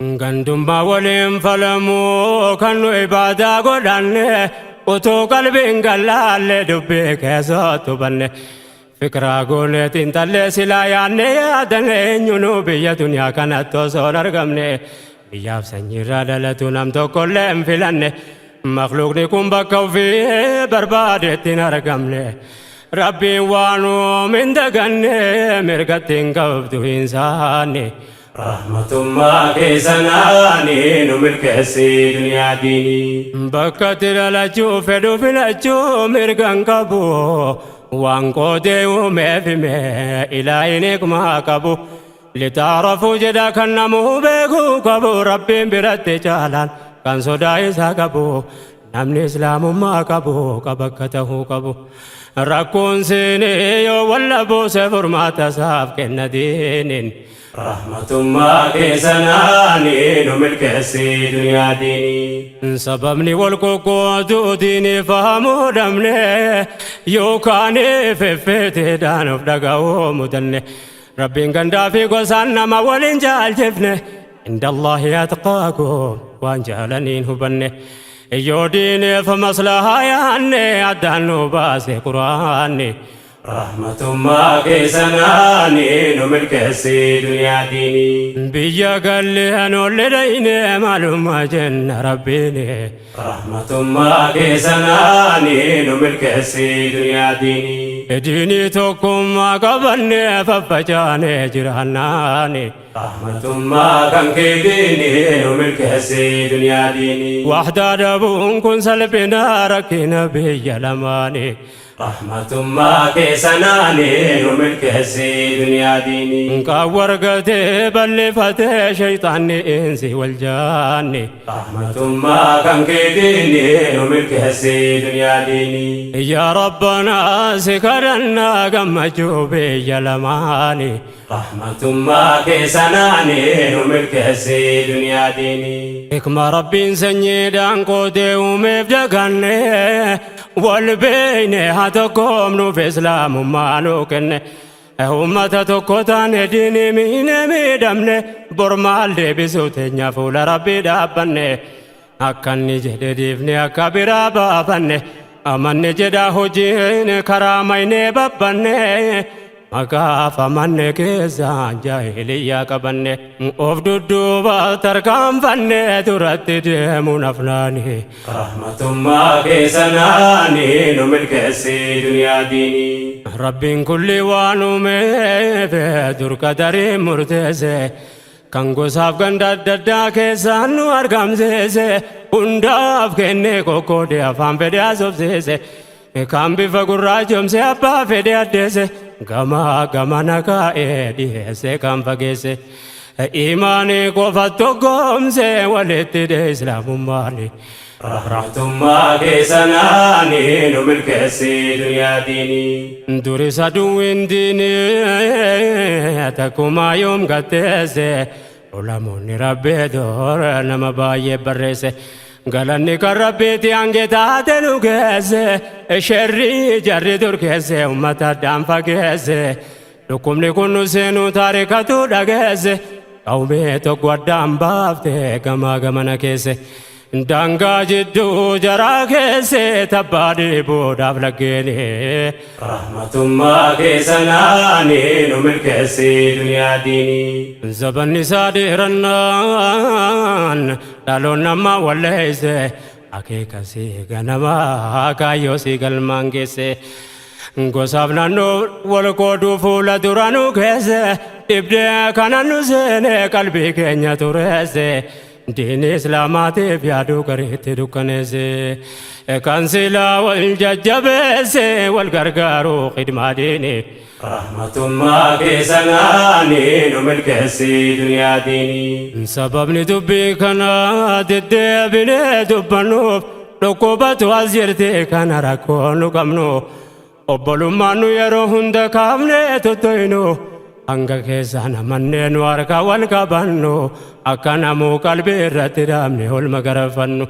Gandummaa waliin falamuu kan nu ibaadaa godhanne, utuu qalbiin gallaalle dubbii keessatti hubanne, fikiraa goonee xiinxallee silaa yaadne yaadanne, eenyunuu biyya duniyaa kanatti osoo hin argamne, biyyaaf sanyiirraa dhalatu nam tokkollee hin filanne. Makluuqni kun bakka ofii barbaadetti hin argamne. Rabbiin waan uume hin daganne, mirgatti hin qabdu hin saanne. Rahmatummaa keessanaanii nu milkeessi duniyaa diinii. Bakka itti dhalachuu fedhu filachuu mirga hin qabu. Waan qoodee uumeef hime ilaahin hikmaa qabu. Litaarafuu jedha kan namuu beekuu qabu, Rabbiin biratti caalaan kan sodaa isaa qabu. Namni islaamummaa qabu qaba akka tahuu qabu. Rakkoon seenee yoo walla buuse furmaata isaaf kenna diiniin. Rahmatummaa keessanaanii nu milkeessi duniyaa diinii. Sababni wal qoqqooduu diinii fahamuu dhabne, yookaan feffeeteedhaan of dhaga'uu mudanne. Rabbiin gandaa fi gosaan nama waliin jaalchifne. Indallahi atqaakum waan jaalaniin hubanne. Yoo diineef maslahaa yaanne addaan nu baase Quraanni. Rahmatummaa keessanaanii nu milkeessi duniyaa diinii. Biyya galle anoollee dhayne maalummaa jenna Rabbiini. Rahmatummaa keessanaanii nu milkeessi duniyaa diinii. Diinii tokkummaa qabanne faffacaane jiraannaani. Rahmatummaa kan keetiini nu milkeessi duniyaa diinii. Wahdaa dhabuun kun salphina rakkina biyya lamaani. Rahmatummaa keessanaanii nu milkeessi duniyaa diinii. Qaawwa argatee bal'ifatee shayxaanni insi wal jaanni. Rahmatummaa kan keetiini nu milkeessi duniyaa diinii. Yaa Rabbanaa si kadhannaa gammachuu biyya lamaani. Rahmatummaa keessanaanii nu milkeessi duniyaa diinii. Hikma Rabbiin sanyiidhaan qoodee uumeef daganne, wal beeyne haa tokkoomnuuf islaamummaa nuu kenne. Uummata tokko taane diinii miine miidhamne, bor maal deebisuu teenya fuula Rabbii dhaabbanne. Akka inni jedhe dhiifne akka biraa baafanne, amanne jedha hojiin karaa maynee babbanne, maqaaf amanne keessaan jaahiliyyaa qabanne, of dudduuba tarkaanfanne duratti deemuun afnaani. Rahmatummaa keessanaanii nu milkeessi duniyaa diinii. Rabbiin kulli waan uumeef dur qadarii murteesse, kan gosaaf ganda adda addaa keessaan nu argamsiise, hundaaf kennee qoqqoodee afaan fedhe haasofsiise, kan bifa gurraachomse abbaa fedhe addeesse, gama gamana kaa'ee dhiyeesse kan fageesse, imaanii qofa tokkoomse walitti hidhe islaamummaani. Rahmatummaa keessanaanii nu milkeessi duniyaa diinii. Duris aduwwiin diinii takkumaa yoom gatteesse, ulamoonni Rabbii dur nama baay'ee barreesse. Galanni kan Rabbiiti hange taate nu geesse, sherrii jarri dur keesse ummata addaan fageesse. Dhukkubni kun nu seenuu taarikatu dhageesse, qawmee tokko addaan baafte gamaa gamana keesse. Daangaa jidduu jaraa keesse tabbaa dhiibuudhaaf laggeeni. Rahmatummaa keessanaanii nu milkeessi duniyaa diinii. Zabanni isaa dheerannaan dhaloon nama walleesse, akeekasii ganamaa kaayyoo sii galmaan geesse. Gosaaf naannoo wal qooduu fuula dura nu keesse, dhibdee kana nu seene qalbii keenya tureesse. Diini islaamaatiif yaaduu gariitti dukkaneesse. Kan silaa wal jajjabeesse wal gargaaruu khidmaa diini. Rahmatummaa keessanaanii nu milkeessi duniyaa diinii. Sababni dubbii kanaa deddeebinee dubbannuuf, dhukkubatu as jirti kana rakkoo nu qabnu. Obbolummaan nu yeroo hunda kaafnee tuttuqnu, hanga keessaan amannee nu harka wal qabannu, akka namuu qalbii irratti dhaabne olma garafannu.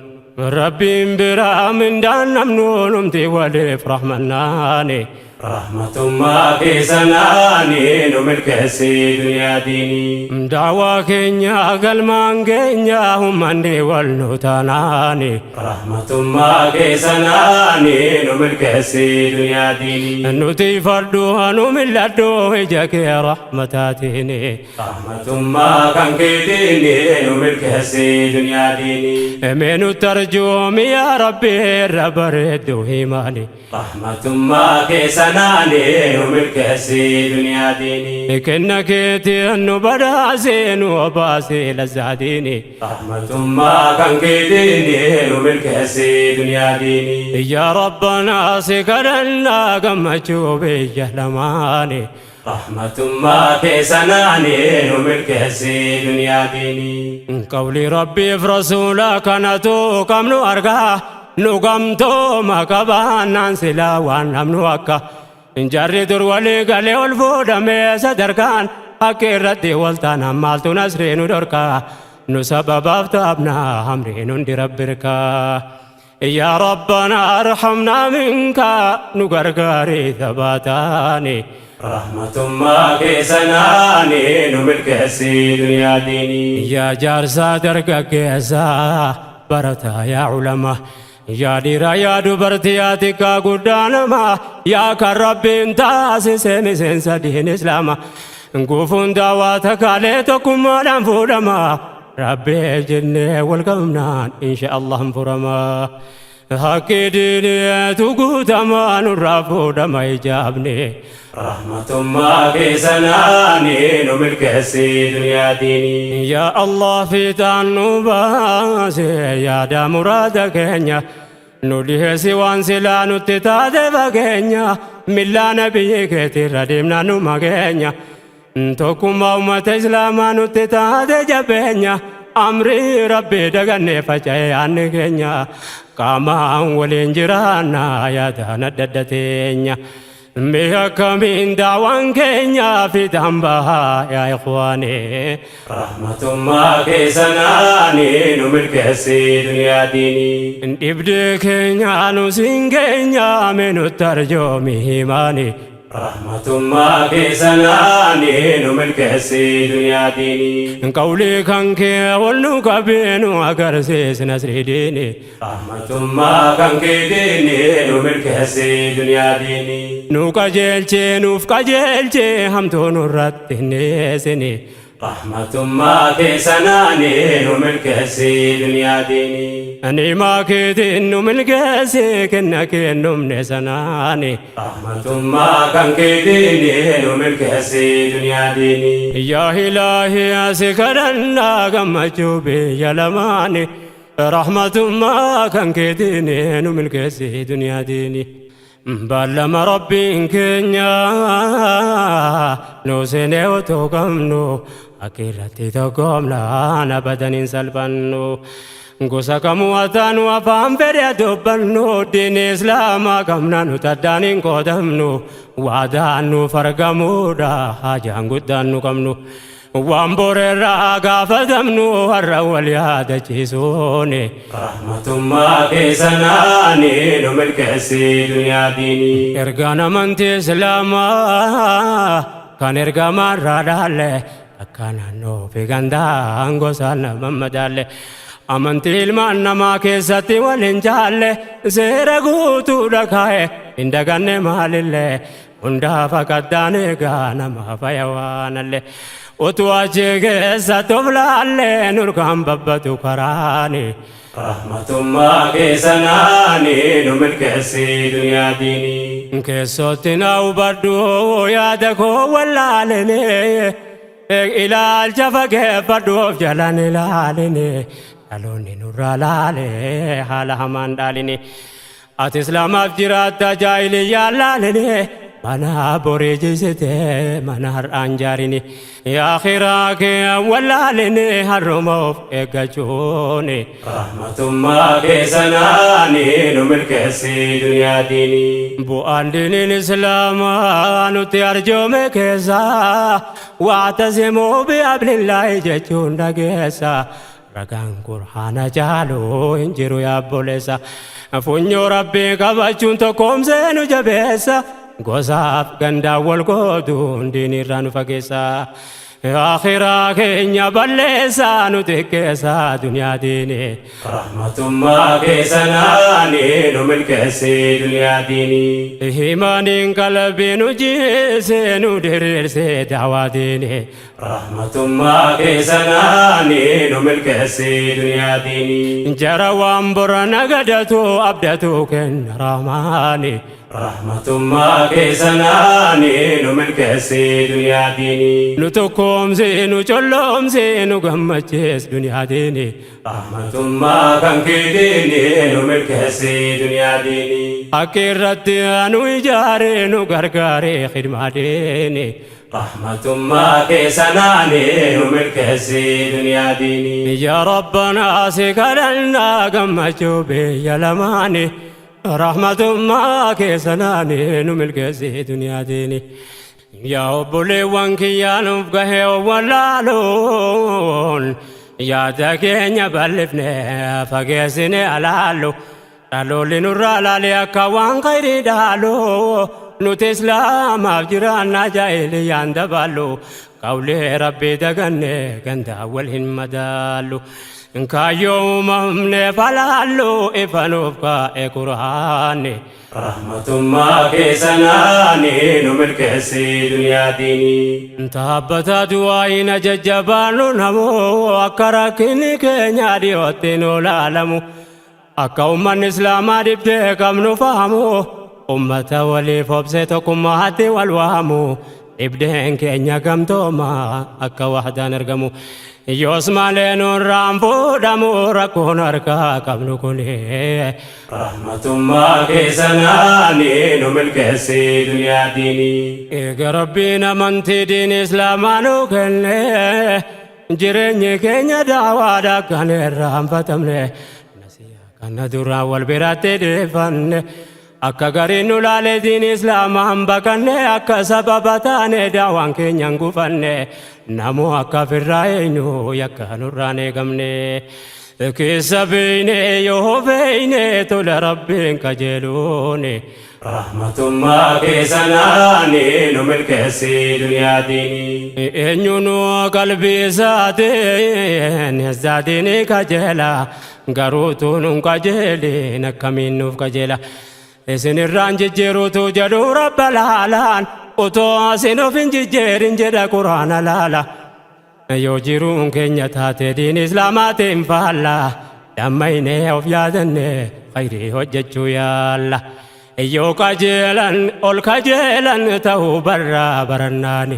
Rabbiin biraa mindaan namnu numti waliif rahmannaani. Rahmatummaa kee sanaani nu milkeessi duniyaa diinii. Daawaa keenya galmaan keenya ummanni wal nu taanaani. Rahmatummaa kee sanaani nu milkeessi duniyaa diinii. Nuti fardhu nu mil'adhu ija kee rahmataatiini. Rahmatummaa kan keetiini nu milkeessi duniyaa diinii. Mee nutti arjoomi yaa Rabbi irra bareeddu himaani. Rahmatummaa kee sanaani nu milkeessi duniyaa diinii. Kenna keetiin nu badhaasi nu obaasi lazzaa diinii. Rahmatummaa kan keetiini nu milkeessi duniyaa diinii. Yaa Rabbanaa si kadhannaa gammachuu biyya lamaani. Rahmatummaa kee sanaani nu milkeessi duniyaa diinii. Qawli Rabbiif Rasuula kanatu qabnu argaa nu gamtooma qabaannaan silaa waan namnu akka. Jarri dur walii galee ol fuudhamee sadarkaan haqqi irratti wal taanaan maaltu nasrii nu dhorkaa nu sababaaf taabnaa hamriin hundi Rabbi irkaa. Yaa Rabbanaa arhamnaa minkaa nu gargaari thabaataani. Rahmatummaa kee sanaani nu milkeessi duniyaa diinii. Yaa jaarsaa dargaggeessaa barataa yaa ulamaa. Yaa dhiiraa yaa dubartii yaa xiqqaa guddaa namaa yaa kan Rabbiin taasise miseensa diin Islaama. Gufuun daawaa takaalee tokkummaadhaan fuudhama. Rabbiif jennee wal qabnaan insha Allah hin furama. Haqqi diiniitu guutamaa nurraa fuudhama ijaabne. Rahmatummaa kee sanaani nu milkeessi duniyaa diinii. Yaa Allah fiixaan nu baase yaada muraada keenya. Nu dhiheessi waan silaa nutti taate fageenya. Millaa nabiyyi keetirra deemnaa nu mageenya. Tokkummaa ummata Islaamaa nutti taate jabeenya. Amrii Rabbii dagannee faca'e yaanni keenya. Qaamaan waliin jiraanna yaadaan adda adda teenya. Mee akkamiin daawaan keenya fiixaan bahaa yaa ikhwaani. Rahmatummaa kee sanaani nu milkeessi duniyaa diinii. Dhibdee keenya nu siin keenya mee nutti arjoomi himaani. Rahmatummaa kee sanaani nu milkeessi duniyaa diinii. Qawlii kan kee ol nu qabee nu agarsiis nasrii diinii. Rahmatummaa kan keetiini nu milkeessi duniyaa diinii. Nu qajeelchee nuuf qajeelchee hamtuu nurratti hin dhiyeessini. Rahmatummaa kee sanaani nu milkeessi duniyaa diinii. Ni'maa keetiin nu milkeessi kenna kee hin dhumne sanaani. Rahmatummaa kan keetiini nu milkeessi duniyaa diinii. Yaa Ilaahi si kadhannaa gammachuu biyya lamaani. Rahmatummaa kan keetiin nu milkeessi duniyaa diinii. Baallama Rabbiin keenya nu seenee otoo qabnu akka irratti tokkoomnaan abadan hin salphannu. Gosa kamuu haa taanu afaan fedhe dubbannu diinii Islaamaa qabna nuti addaan hin qoodamnu waadaan nuuf argamuudha haajaan guddaan nu qabnu. Waan borerraa gaafatamnu har'a wal yaadachiisuuni. Rahmatummaa kee sanaani nu milkeessi duniyaa diinii. Ergaan amantii Islaamaa kan ergamaarraa dhaalle akka naannoo fi gandaan gosaan nama madaalle. Amantii ilmaan namaa keessatti wal hin jaalle seera guutuudha kaa'e hin daganne maalillee. Hundaaf akaddaan eegaa nama fayawaanalle. Utuu achi keessatti of laalle nurkaan babbatu karaani. Rahmatummaa kee sanaani nu milkeessi duniyaa diinii. Keessootti na hubadhu yaada koo wallaalene. Ilaalcha fageeffadhu of jalan ilaaline. Dhaloonni nurraa laale haala hamaan dhaaline. Ati Islaamaaf jiraatta jaahiliyyaan laaline mana borii jisite mana har'aan jaarini akhiraa kee wallaaline har'uma of eeggachuuni. Rahmatummaa kee sanaani nu milkeessi duniyaa diinii. Bu'aan diiniin Islaamaa nutti arjoome keessaa wa'tasimuu bihablillaahi jechuun dhageessa. Ragaan Qur'aana caalu hin jiru yaa obboleessa. Funyoo Rabbii qabachuun tokkoomsee nu jabeessa. Gosaaf gandaan wal qooduun diinirraa nu fageessa. Akhiraa keenya balleessaa nu xiqqeessa duniyaa diini. Rahmatummaa keessanaani nu milkeessi duniyaa diini. Imaaniin qalbii nu jiise nu diriirse daawaa diini. Rahmatummaa keessanaani nu milkeessi duniyaa diini. Jara waan bora nagadatu abdatu kenna rahmaani. Rahmatummaa keessanaani nu milkeessi duniyaa diini. Nu tokkoomse nu colloomse nu gammachiis duniyaa diini. Rahmatummaa kan keetiini nu milkeessi duniyaa diini. Akka irratti nu ijaare nu gargaare khidmaa diini. Rahmatummaa keessanaani nu milkeessi duniyaa diini. Yaa Rabbanaa si kadhannaa gammachuu biyya lamaani. Rahmatummaa keessanaani nu milkeessi duniyaa diini. Yaa obboleewwan kiyyaa nuuf gahee wallaaluun yaada keenya bal'ifne fageessine alaallu. Dhaloolli nurraa laalee akka waan khayrii dhaalu nuti islaamaaf jiraannaa jaahiliyyaan dabaallu qawlee rabbii daganne gandaa wal hin madaallu. Kaayyoo uumamne falaallu ifa nuuf kaa'e quraanni. Rahmatummaa keessanaani nu milkeessi duniyaa diini. Dhaabbata du'aayina jajjabaannu namoo akka rakkinni keenya dhiyootti nu laalamu. Akka uummanni islaamaa dhibdee qabnu fahamu. Ummata waliif obsee tokkummaatti wal waamu. Dhibdeen keenya gamtooma akka wahdaan argamu. Yoos malee nurraan fuudhamu rakkoon harkaa qabnu kuni. Rahmatummaa keessanaani nu milkeessi duniyaa diini. Eega Rabbiin amantii diin islaamaa nu kenne jireenyi keenya daawaadha kan irraanfatamne. Nasiyaa kana duraan wal biratti dhiifanne. Akka gariin nu laalee diin islaamaan baqanne akka sababa taane daawaan keenya hin gufanne namoo akka firraa eenyu yakka nurraan eegamne. Keessa beeyne yoo beeyne tola Rabbiin qajeeluuni. Rahmatummaa keessanaani nu milkeessi duniyaa diini. Eenyuun qalbii isaatiin zaatiin qajeela garuu tunuun qajeelin akkamiin nuuf qajeela. Isin irraan jijjiiruutu jedhu rabba laalaan utoo isin of hin jijjiirin jedha quraana laala. Yoo jiruun keenya taate diin islaamaatiin faalla dammaynee of yaadanne khayrii hojjechuu yaalla. Yoo qajeelan ol qajeelan ta'uu barraa barannaani.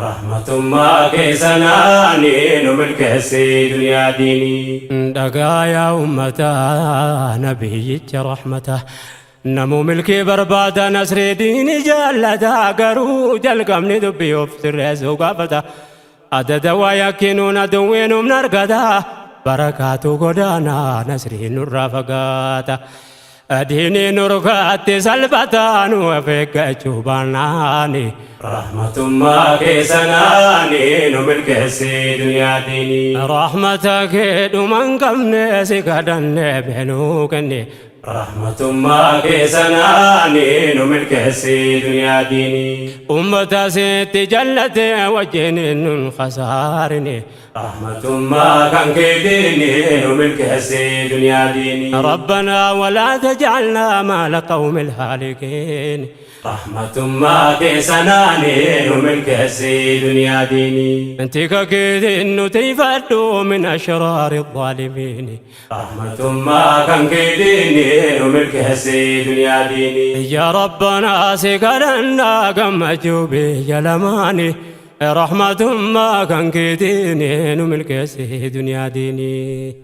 Rahmatummaa keessanaani nu milkeessi duniyaa diini. Dhagaa yaa uummataa nabiyyicha rahmata. Namuu milkii barbaada nasrii diini jaallata garuu jalqabni dubbii of sirreessuu gaafata. Adada waa yakkinuun aduwwiin humna argata. Barakaatu godaanaa nasriin nurraa fagaata. Diinii nurkaatti salphataa nu of eeggachuu baannaani. Rahmatummaa keessanaani nu milkeessi duniyaa diini. Rahmata kee dhuma hin qabne si kadhanne beenuu kenne. Rahmatummaa keessanaani nu milkeessi duniyaa diini. Ummata sitti jallate wajjin nun khasaarine. Rahmatummaa kan keetiini nu milkeessi duniyaa diini. ربنا ولا تجعلنا مع القوم الهالكين. Rahmatummaa keessanaani nu milkeessi duniyaa diini. انت كيد نتيفدو من أشرار الظالمين. Rahmatummaa kan keetiini nu milkeessi duniyaa diini. يا ربنا سكرنا قمجو بي لماني رحمة ما كان كيديني نملك دنيا ديني.